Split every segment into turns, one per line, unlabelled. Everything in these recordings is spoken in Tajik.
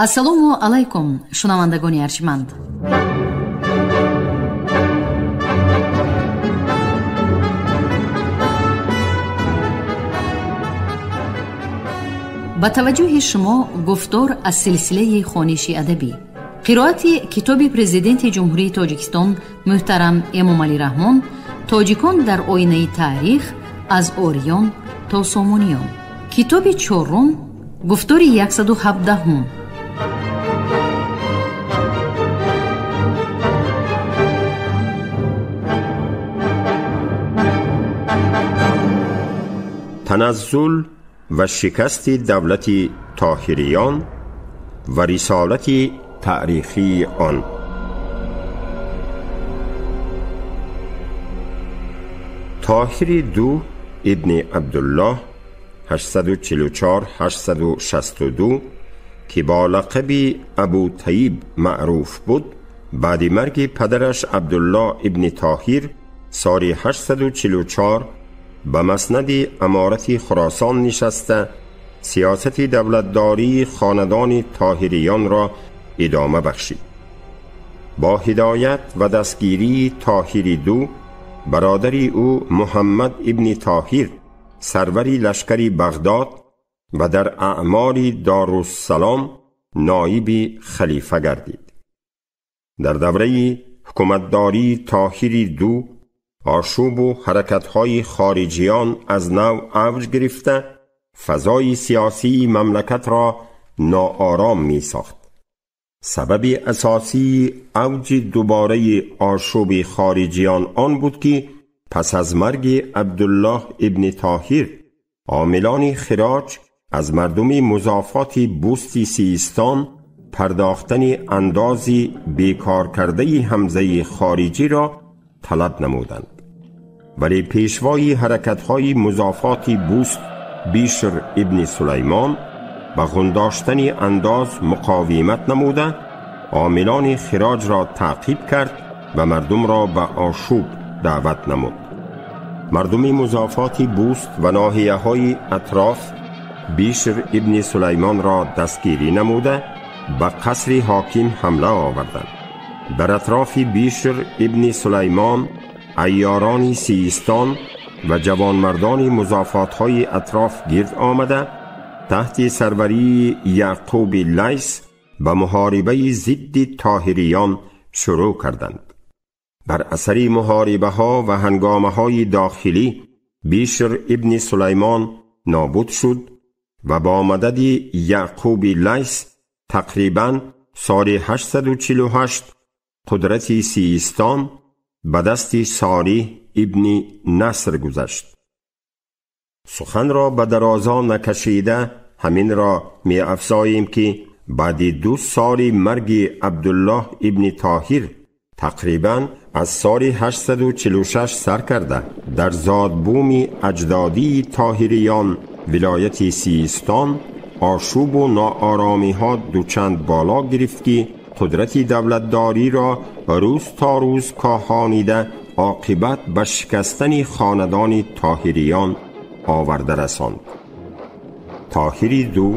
Ассалому алайкум, шунавандагони арҷманд. Ба таваҷҷӯҳи шумо гуфтор аз силсилаи хониши адабӣ. Қироати китоби Президенти Ҷумҳурии Тоҷикистон муҳтарам Эмомалӣ Раҳмон «Тоҷикон дар оинаи таърих аз ориён то сомониён». Китоби чорум, гуфтори 117.
Таназзул ва шикасти давлати Тоҳириён ва рисолати таърихии он. Тоҳири ду ибни Абдуллоҳ 844-862 ки бо лақаби Абу Таиб маъруф буд, баъди марги падараш Абдуллоҳ ибни Тоҳир соли 844 ба маснади аморати Хуросон нишаста, сиёсати давлатдории хонадони Тоҳириёнро идома бахшид. Бо ҳидоят ва дастгирии Тоҳири ду, бародари ӯ Муҳаммад ибни Тоҳир сарвари лашкари Бағдод ва дар аъмори Доруссалом ноиби халифа гардид. Дар давраи ҳукуматдории Тоҳири ду ошӯбу ҳаракатҳои хориҷиён аз нав авҷ гирифта, фазои сиёсии мамлакатро ноором месохт. Сабаби асосии авҷи дубораи ошӯби хориҷиён он буд, ки пас аз марги Абдуллоҳ ибни Тоҳир омилони хироҷ аз мардуми музофоти бусти Систон пардохтани андози бекоркардаи ҳамзаи хориҷиро талаб намуданд. Вале пешвои ҳаракатҳои музофоти буст Бишр ибни Сулаймон ба ғундоштани андоз муқовимат намуда, омилони хироҷро таъқиб кард ва мардумро ба ошӯб даъват намуд. Мардуми музофоти буст ва ноҳияҳои атроф Бишр ибни Сулаймонро дастгирӣ намуда, ба қасри ҳоким ҳамла оварданд. Дар атрофи Бишр ибни Сулаймон айёрони Систон ва ҷавонмардони музофотҳои атроф гирд омада, таҳти сарварии Яъқуби Лайс ба муҳорибаи зидди Тоҳириён шурӯъ карданд. Бар асари муҳорибаҳо ва ҳангомаҳои дохилӣ Бишр ибни Сулаймон нобуд шуд ва бо мадади Яъқуби Лайс тақрибан соли 848 қудрати Систон ба дасти Солиҳ ибни Наср гузашт. Суханро ба дарозо накашида ҳаминро меафзоем, ки баъди 2 соли марги Абдуллоҳ ибни Тоҳир тақрибан аз соли 846 сар карда дар зодбуми аҷдодии Тоҳириён вилояти Систон ошӯбу ноОромиҳо дучанд боло гирифт, ки қудрати давлатдориро рӯз то рӯз коҳонида оқибат ба шикастани хонадони Тоҳириён оварда расонд. Тоҳири ду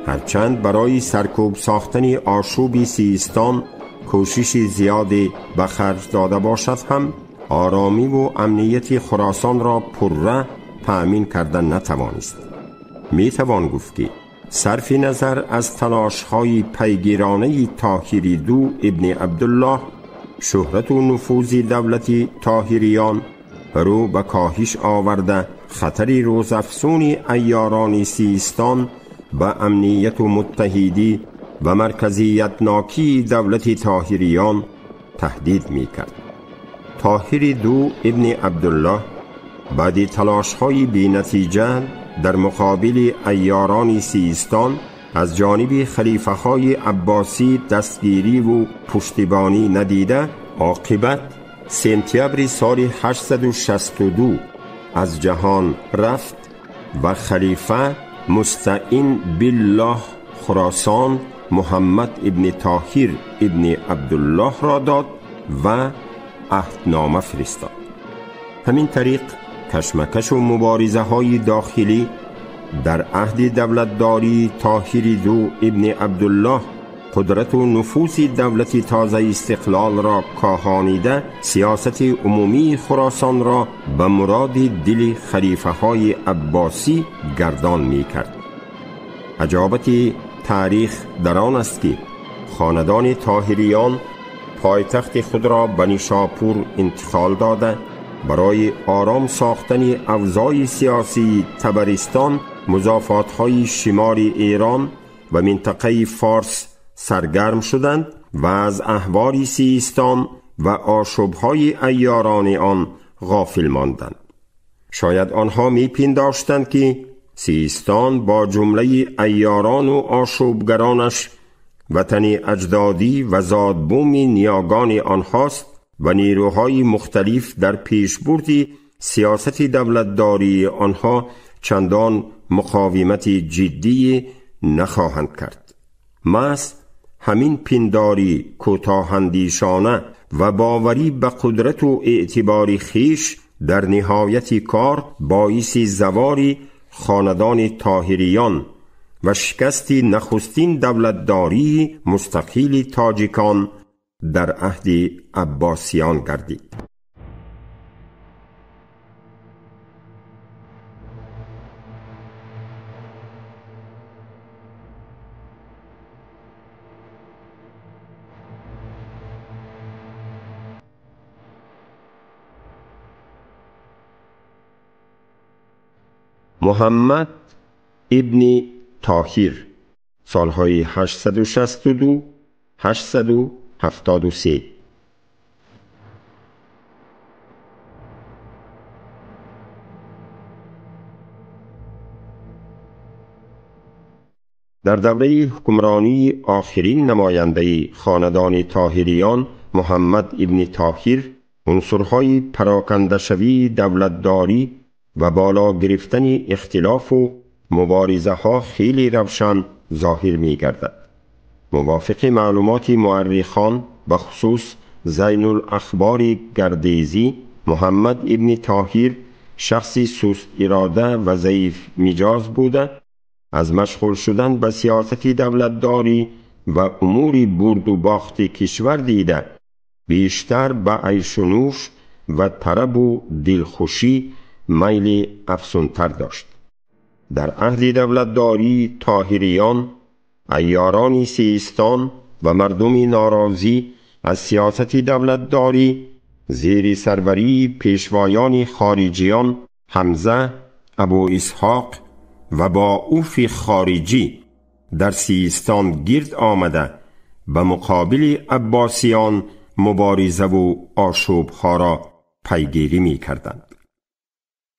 ҳарчанд барои саркӯб сохтани ошӯби Систон кӯшиши зиёде ба харҷ дода бошад ҳам, оромиву амнияти Хуросонро пурра таъмин карда натавонист. Метавон гуфт, ки сарфи назар аз талошҳои пайгиронаи Тоҳири ду ибни Абдуллоҳ, шӯҳрату нуфузи давлати Тоҳириён рӯ ба коҳиш оварда, хатари рӯзафзуни айёрони Систон ба амнияту муттаҳидӣ ва марказиятнокии давлати Тоҳириён таҳдид мекард. Тоҳири ду ибни Абдуллоҳ баъди талошҳои бенатиҷа дар муқобили айёрони Систон аз ҷониби халифаҳои аббосӣ дастгириву пуштибонӣ надида, оқибат сентябри соли 862 аз ҷаҳон рафт ва халифа Мустаин биллоҳ Хуросон Муҳаммад ибни Тоҳир ибни Абдуллоҳро дод ва аҳднома фиристод. Ҳамин тариқ кашмакашу муборизаҳои дохилӣ در عهد دولتداری طاهر دو ابن عبدالله قدرت و نفوذ دولت تازه استقلال را کاهانیده، سیاست عمومی خراسان را به مراد دل خلیفه های عباسی گردان می کرد. عجابت تاریخ در آن است که خاندان طاهریان پایتخت خود را به نیشاپور انتقال داده، برای آرام ساختن اوضاع سیاسی طبرستان، مضافات‌های شمال ایران و منطقه فارس سرگرم شدند و از احوال سیستان و آشوب‌های عیاران آن غافل ماندند. شاید آنها می‌پنداشتند که سیستان با جمله عیاران و آشوبگرانش وطن اجدادی و زادبوم نیاگان آنهاست و نیروهای مختلف در پیشبرد سیاست دولتداری آنها چندان مقاومت جدی نخواهند کرد. محض همین پنداری کوتاه‌اندیشانه و باوری به قدرت و اعتبار خویش در نهایت کار باعث زوال خاندان طاهریان و شکست نخستین دولتداری مستقل تاجیکان در عهد عباسیان گردید. محمد ابن طاهر سالهای 862 873. در دوره حکمرانی آخرین نماینده خاندان طاهریان محمد ابن طاهر، عنصرهای پراکنده‌شوی دولتداری و بالا گرفتن اختلاف و مبارزه ها خیلی روشن ظاهر می گردد. موافق معلومات مورخان به خصوص زین الاخبار گردیزی، محمد ابن طاهر شخصی سست اراده و ضعیف مجاز بوده، از مشغول شدن به سیاست دولتداری و امور برد و باخت کشور دیده، بیشتر به عیش و نوش و طرب و دلخوشی میل افزونتر داشت. در عهد دولتداری طاهریان، عیاران سیستان و مردم ناراضی از سیاست دولتداری زیر سروری پیشوایان خارجیان حمزه، ابو اسحاق و با اوف خارجی در سیستان گرد آمده به مقابل عباسیان مبارزه و آشوبها را پیگیری می کردند.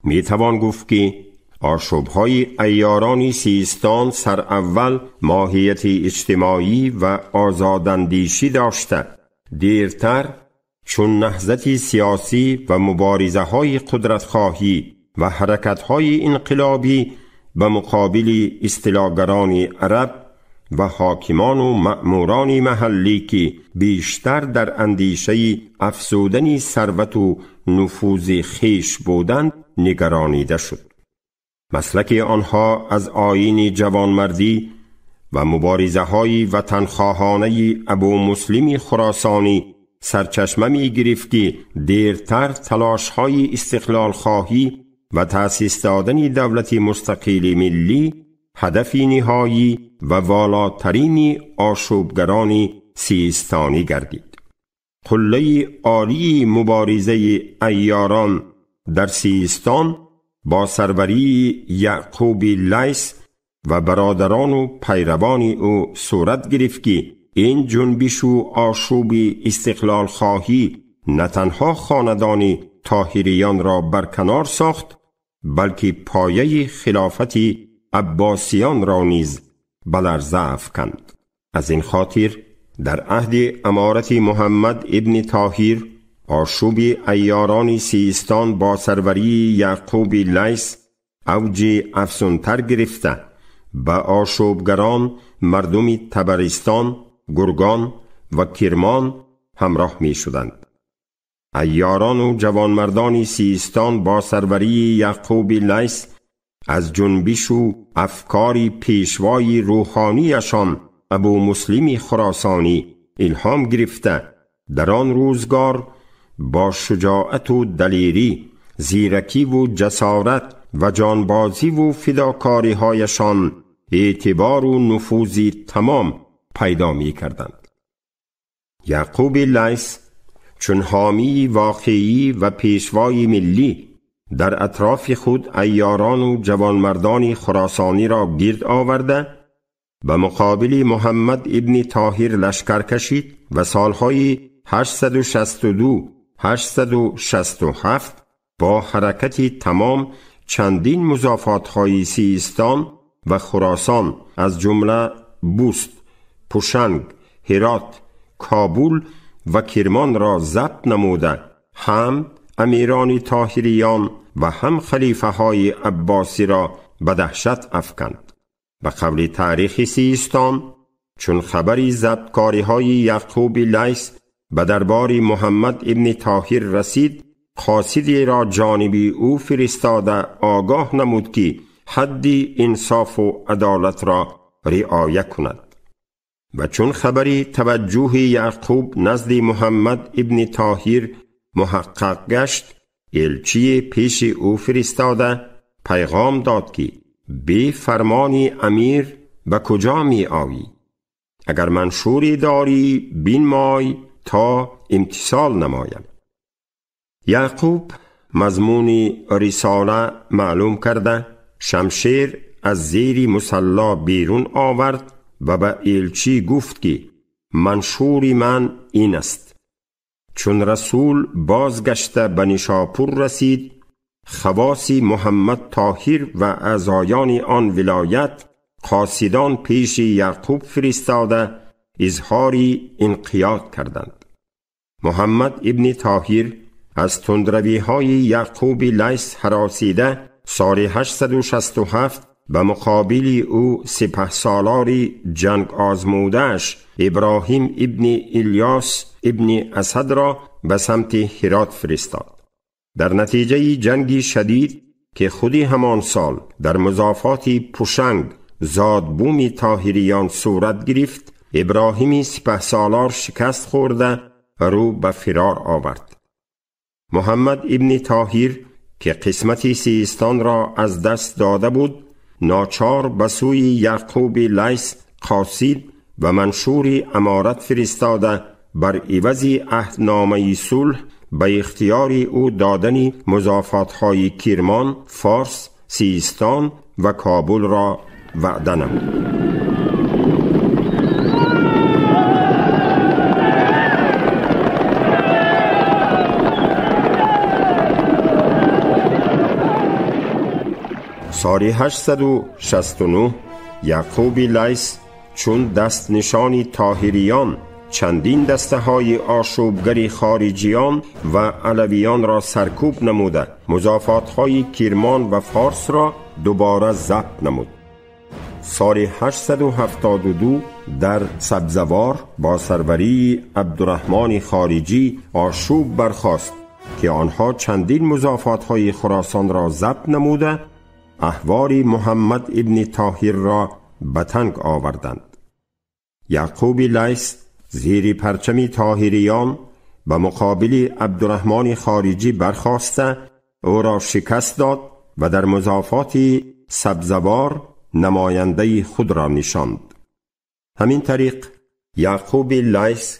می توان گفت که آشوبهای عیاران سیستان سر اول ماهیت اجتماعی و آزاداندیشی داشته، دیرتر چون نهضت سیاسی و مبارزه های قدرتخواهی و حرکت های انقلابی به مقابل استیلاگران عرب و حاکمان و مأموران محلی که بیشتر در اندیشه افزودن ثروت و نفوذ خویش بودند نگرانیده شد. مسلک آنها از آیین جوانمردی و مبارزه های وطنخواهانه ابو مسلم خراسانی سرچشمه می گرفت که دیرتر تلاش های استقلال خواهی و تأسیس دادن دولت مستقل ملی هدف نهایی و والاترین آشوبگران سیستانی گردید. قله عالی مبارزه عیاران در سیستان با سروری یعقوب لیث و برادران و پیروان او صورت گرفت که این جنبش و آشوب استقلال خواهی نه تنها خاندان طاهریان را برکنار ساخت، بلکه پایه خلافت عباسیان را نیز به لرزه افکند. از این خاطر در عهد امارت محمد ابن طاهر آشوب عیاران سیستان با سروری یعقوب لیث اوج افزونتر گرفته به آشوبگران مردم طبرستان، گرگان و کرمان همراه می شدند. عیاران و جوانمردان سیستان با سروری یعقوب لیث از جنبش و افکار پیشوای روحانیشان ابو مسلم خراسانی الهام گرفته، در آن روزگار با شجاعت و دلیری، زیرکی و جسارت و جانبازی و فداکاری هایشان اعتبار و نفوذی تمام پیدا می کردند. یعقوب لیث چون حامی واقعی و پیشوای ملی در اطراف خود عیاران و جوانمردان خراسانی را گرد آورده، به مقابل محمد ابن طاهر لشکر کشید و سالهای 862 867 با حرکت تمام چندین مضافات‌های سیستان و خراسان از جمله بوست، پوشنگ، هرات، کابل و کرمان را ضبط نموده، هم امیران طاهریان و هم خلیفه های عباسی را به دهشت افکند. به قول تاریخ سیستان، چون خبری ضبطکاری های یعقوب لیث به دربار محمد ابن طاهر رسید، قاصدی را جانبی او فرستاده آگاه نمود که حد انصاف و عدالت را رعایت کند. و چون خبری توجه یعقوب نزد محمد ابن طاهر محقق گشت، الچی پیش او فرستاده پیغام داد که بی فرمان امیر به کجا می آیی؟ اگر منشوری داری بینمای تا امتثال نمایم. یعقوب مضمون رساله معلوم کرده، شمشیر از زیر مصلی بیرون آورد و به الچی گفت که منشور من این است. چون رسول بازگشته به نیشاپور رسید، خواص محمد طاهر و اعضایان آن ولایت قاصدان پیش یعقوب فرستاده اظهار انقیاد کردند. محمد ابن طاهر از تندروی های یعقوب لیث هراسیده سال 867 به مقابل او سپه سالار جنگ آزمودش ابراهیم ابن الیاس ابن اسد را به سمت هرات فرستاد. در نتیجه جنگی شدید که خودی همان سال در مضافات پوشنگ زادبوم طاهریان صورت گرفت، ابراهیم سپه سالار شکست خورده رو به فرار آورد. محمد ابن طاهر که قسمت سیستان را از دست داده بود، ناچار به سوی یعقوب لیث قاصد و منشور امارت فرستاده بر عوض عهدنامه صلح به اختیار او دادن مضافات‌های کرمان، فارس، سیستان و کابل را وعده نمود. سال 869 یعقوب لیث چون دست نشانی طاهریان چندین دسته های آشوبگری خارجیان و علویان را سرکوب نموده، مضافات های کرمان و فارس را دوباره ضبط نمود. سال 872 در سبزوار با سروری عبدالرحمن خارجی آشوب برخاست که آنها چندین مضافات های خراسان را ضبط نموده، احوال محمد ابن طاهر را به تنگ آوردند. یعقوب لیث زیر پرچم طاهریان به مقابل عبدالرحمن خارجی برخاسته او را شکست داد و در مضافات سبزوار نماینده خود را نشاند. همین طریق یعقوب لیث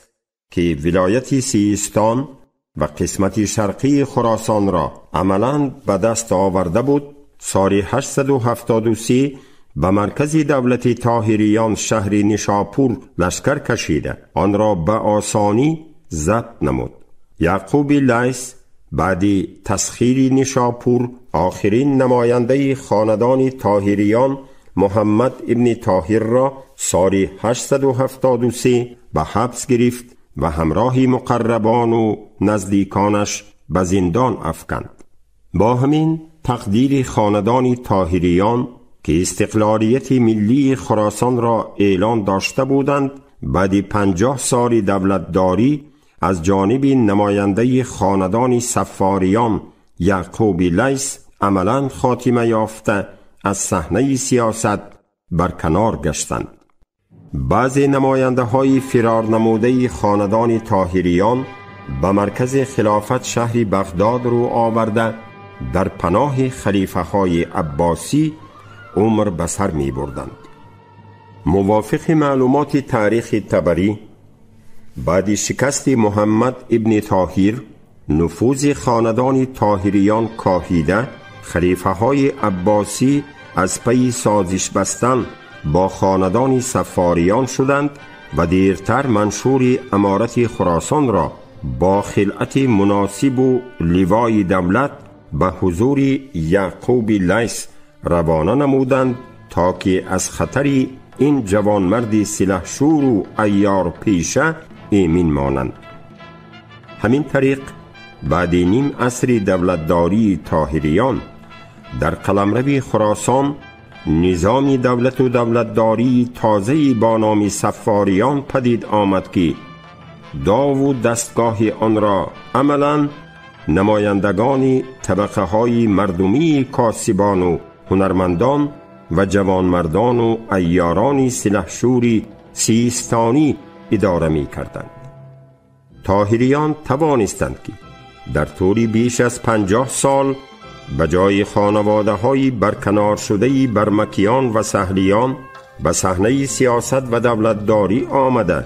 که ولایت سیستان و قسمت شرقی خراسان را عملاً به دست آورده بود، سال 873 به مرکز دولت طاهریان شهر نیشاپور لشکر کشیده آن را به آسانی ضبط نمود. یعقوب لیث بعد تسخیر نیشاپور آخرین نماینده خاندان طاهریان محمد ابن طاهر را سال 873 به حبس گرفت و همراه مقربان و نزدیکانش به زندان افکند. با همین تقدیر خاندان طاهریان که استقلالیت ملی خراسان را اعلان داشته بودند، بعد 50 سال دولتداری از جانب نماینده خاندان صفاریان یعقوب لیث عملاً خاتمه یافته، از صحنه سیاست برکنار گشتند. بعضی نماینده های فرار نموده خاندان طاهریان به مرکز خلافت شهر بغداد رو آورده در پناه خلیفه های عباسی عمر به سر می بردند. موافق معلومات تاریخ طبری، بعد شکست محمد ابن طاهر نفوذ خاندان طاهریان کاهیده، خلیفه های عباسی از پی سازش بستن با خاندان صفاریان شدند و دیرتر منشور امارت خراسان را با خلعت مناسب و لوای دولت به حضور یعقوب لیث روانه نمودند تا که از خطر این جوانمرد سلحشور و عیار پیشه ایمن مانند. همین طریق بعد نیم عصر دولتداری طاهریان در قلمرو خراسان نظام دولت و دولتداری تازه‌ای با نام صفاریان پدید آمد که داو و دستگاه آن را عملاً نمایندگان طبقه های مردمی کاسبان و هنرمندان و جوانمردان و عیاران سلحشوری سیستانی اداره می کردند. طاهریان توانستند که در طول بیش از 50 سال به جای خانواده های برکنار شده برمکیان و سهلیان به صحنه سیاست و دولتداری آمده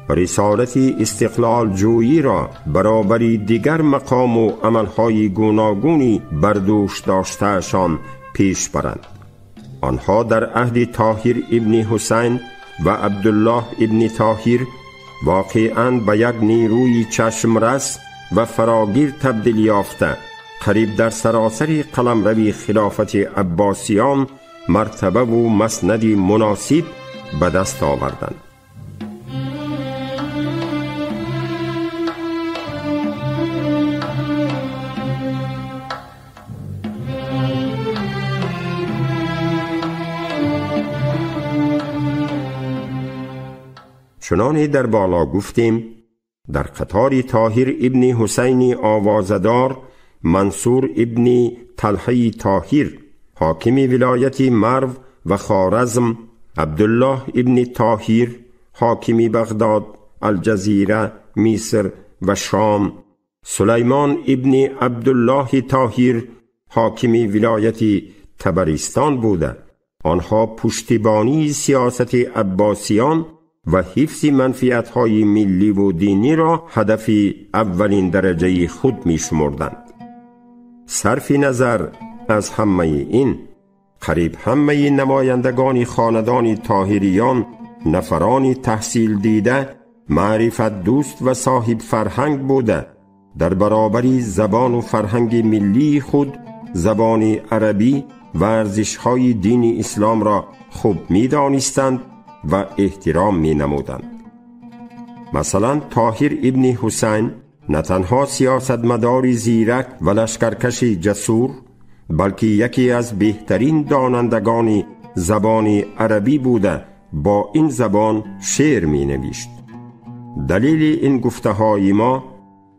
رسالت استقلال جویی را برابر دیگر مقام و عملهای گوناگونی بر دوش داشته‌شان پیش برند. آنها در عهد طاهر ابن حسین و عبدالله ابن طاهر واقعاً به یک نیروی چشمرس و فراگیر تبدیل یافته قریب در سراسر قلمرو خلافت عباسیان مرتبه و مسند مناسب به دست آوردند. چنانی در بالا گفتیم، در قطار طاهر ابن حسین آوازدار، منصور ابن طلحه طاهر حاکم ولایت مرو و خوارزم، عبدالله ابن طاهر حاکم بغداد، الجزیره، مصر و شام، سلیمان ابن عبدالله طاهر حاکم ولایت طبرستان بوده. آنها پشتیبانی سیاست عباسیان و حفظ منفعت‌های ملی و دینی را هدف اولین درجه خود می‌شمردند. صرف نظر از همه این، قریب همه نمایندگان خاندان طاهریان نفران تحصیل دیده، معرفت دوست و صاحب فرهنگ بوده، در برابر زبان و فرهنگ ملی خود زبان عربی و ارزش‌های دین اسلام را خوب می‌دانستند و احترام می نمودند. مثلا طاهر ابن حسین نه تنها سیاستمداری زیرک و لشکرکش جسور، بلکه یکی از بهترین دانندگان زبان عربی بوده، با این زبان شعر می نوشت. دلیل این گفته های ما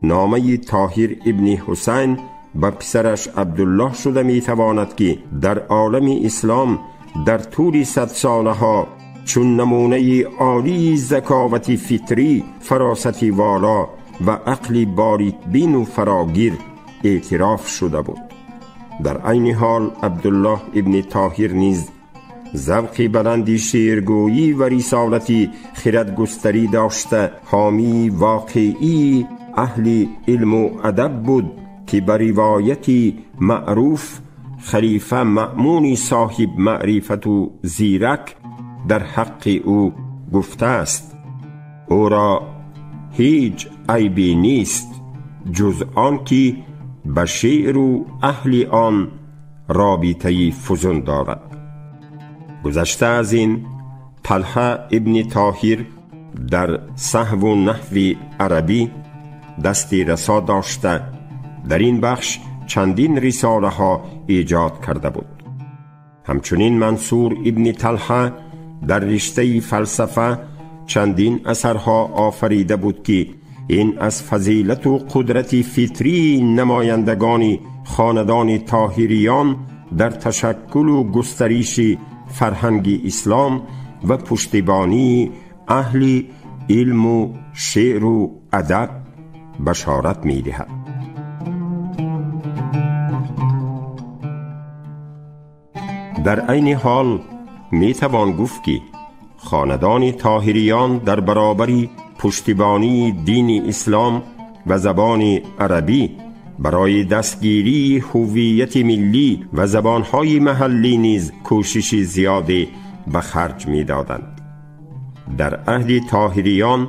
نامه طاهر ابن حسین به پسرش عبدالله شده می تواند که در عالم اسلام در طول 100 سالها چون نمونه عالی ذکاوت فطری، فراست والا و عقل باریک بین و فراگیر اعتراف شده بود. در عین حال عبدالله ابن طاهر نیز ذوق بلندی شعرگویی و رسالتی خردگستری داشته، حامی واقعی اهل علم و ادب بود که به روایتی معروف خلیفه مأمون صاحب معرفت و زیرک در حق او گفته است: او را هیچ عیبی نیست جز آن که به شعر و اهل آن رابطه فزون دارد. گذشته از این، طلحه ابن طاهر در صحو و نحو عربی دستی رسا داشته، در این بخش چندین رساله ها ایجاد کرده بود. همچنین منصور ابن طلحه در رشته فلسفه چندین اثرها آفریده بود که این از فضیلت و قدرت فطری نمایندگان خاندان طاهریان дар ташаккулу густариши фарҳанги ислом ва пуштибонии аҳли илму шеъру адаб башорат медиҳад. Дар айни ҳол метавон гуфт, ки хонадони Тоҳириён дар баробари пуштибонии дини ислом ва забони арабӣ барои дастгирии ҳуввияти миллӣ ва забонҳои маҳаллӣ низ кӯшиши зиёде ба харҷ медоданд. Дар аҳди Тоҳириён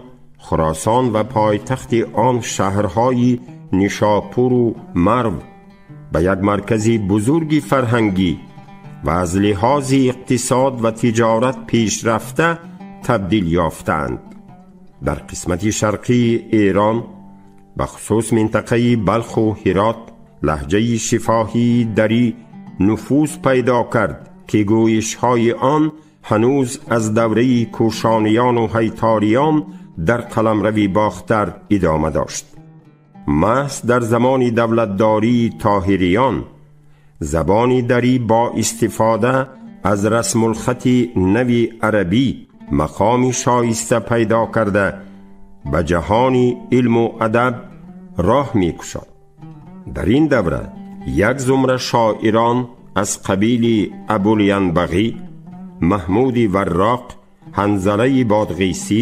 Хуросон ва пойтахти он шаҳрҳои Нишопуру Марв ба як маркази бузурги фарҳангӣ ва аз лиҳози иқтисод ва тиҷорат пешрафта табдил ёфтаанд. Дар қисмати шарқии Эрон, ба хусус минтақаи Балху Ҳирот, лаҳҷаи шифоҳии дарӣ нуфуз пайдо кард, ки гӯйишҳои он ҳанӯз аз давраи кӯшониёну ҳайториён дар қаламрави Бохтар идома дошт. Маҳз дар замони давлатдории Тоҳириён забони дарӣ бо истифода аз расмулхати нави арабӣ мақоми шоиста пайдо карда ба ҷаҳони илму адаб роҳ мекушод. Дар ин давра як зумра шоирон аз қабили Абулянбағӣ, Маҳмуди Варроқ, Ҳанзалаи Бодғисӣ,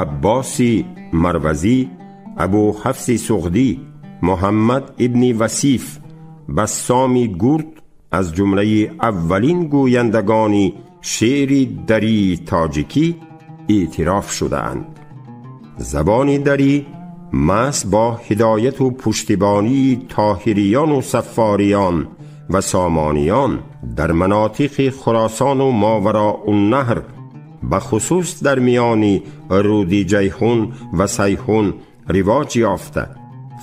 Аббоси Марвазӣ, Абуҳафси Суғдӣ, Муҳаммад ибни Васиф, Бассоми Гурд аз ҷумлаи аввалин гӯяндагони шеъри дарии тоҷикӣ эътироф шудаанд. Забони дарӣ маҳз бо ҳидояту пуштибонии Тоҳириёну Саффориён ва Сомониён дар манотиқи Хуросону Мовароуннаҳр, ба хусус дар миёни руди Ҷайҳун ва Сайҳун ривоҷ ёфта,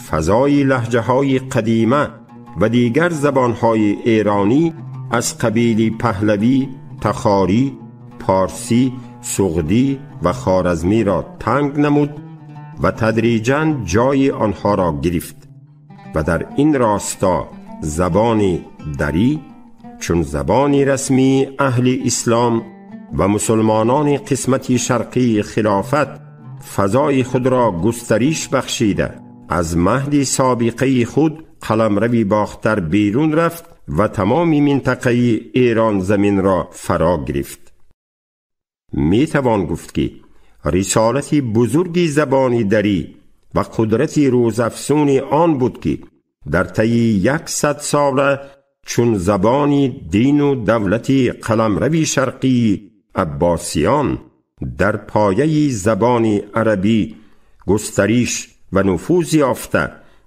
фазои лаҳҷаҳои қадима ва дигар забонҳои эронӣ аз қабили паҳлавӣ, тахорӣ, порсӣ, суғдӣ ва хоразмиро танг намуд ва тадриҷан ҷои онҳоро гирифт ва дар ин росто забони дарӣ чун забони расмии аҳли ислом ва мусулмонони қисмати шарқии хилофат фазои худро густариш бахшида, аз маҳди собиқаи худ қаламрави Бохтар берун рафт ва тамоми минтақаи Эрон заминро фаро гирифт. Метавон гуфт, ки рисолати бузурги забони дарӣ ва қудрати рӯзафзуни он буд, ки дар таи 100 сола чун забони дину давлати қаламрави шарқии Аббосиён дар пояи забони арабӣ густариш ва нуфуз ёфта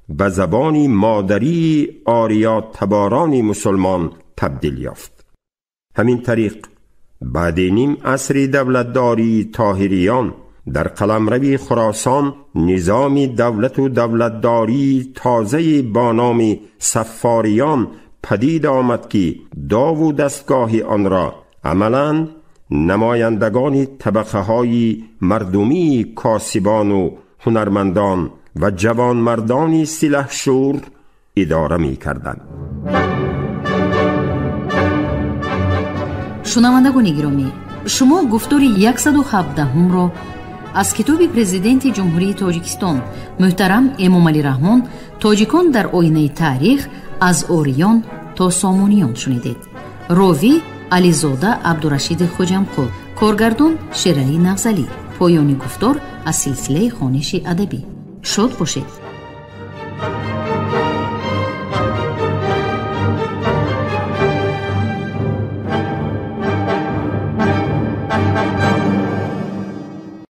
ба забони модарии ориётаборони мусулмон табдил ёфт. Ҳамин тариқ баъди ним асри давлатдории Тоҳириён дар қаламрави Хуросон низоми давлату давлатдории тозаи бо номи Саффориён падид омад, ки дову дастгоҳи онро амалан намояндагони табақаҳои мардумии косибону ҳунармандон ва ҷавонмардони силаҳшӯр идора мекарданд.
Шунавандагони гиромӣ, шумо гуфтори 117-ро аз китоби Президенти Ҷумҳурии Тоҷикистон муҳтарам Эмомалӣ Раҳмон «Тоҷикон дар оинаи таърих аз ориён то сомониён» шунидед. Ровӣ Ализода Абдурашиди Хоҷамқул, коргардон Шералӣ Нағзалӣ. Поёни гуфтор аз силсилаи хониши адабӣ. Шод бошед.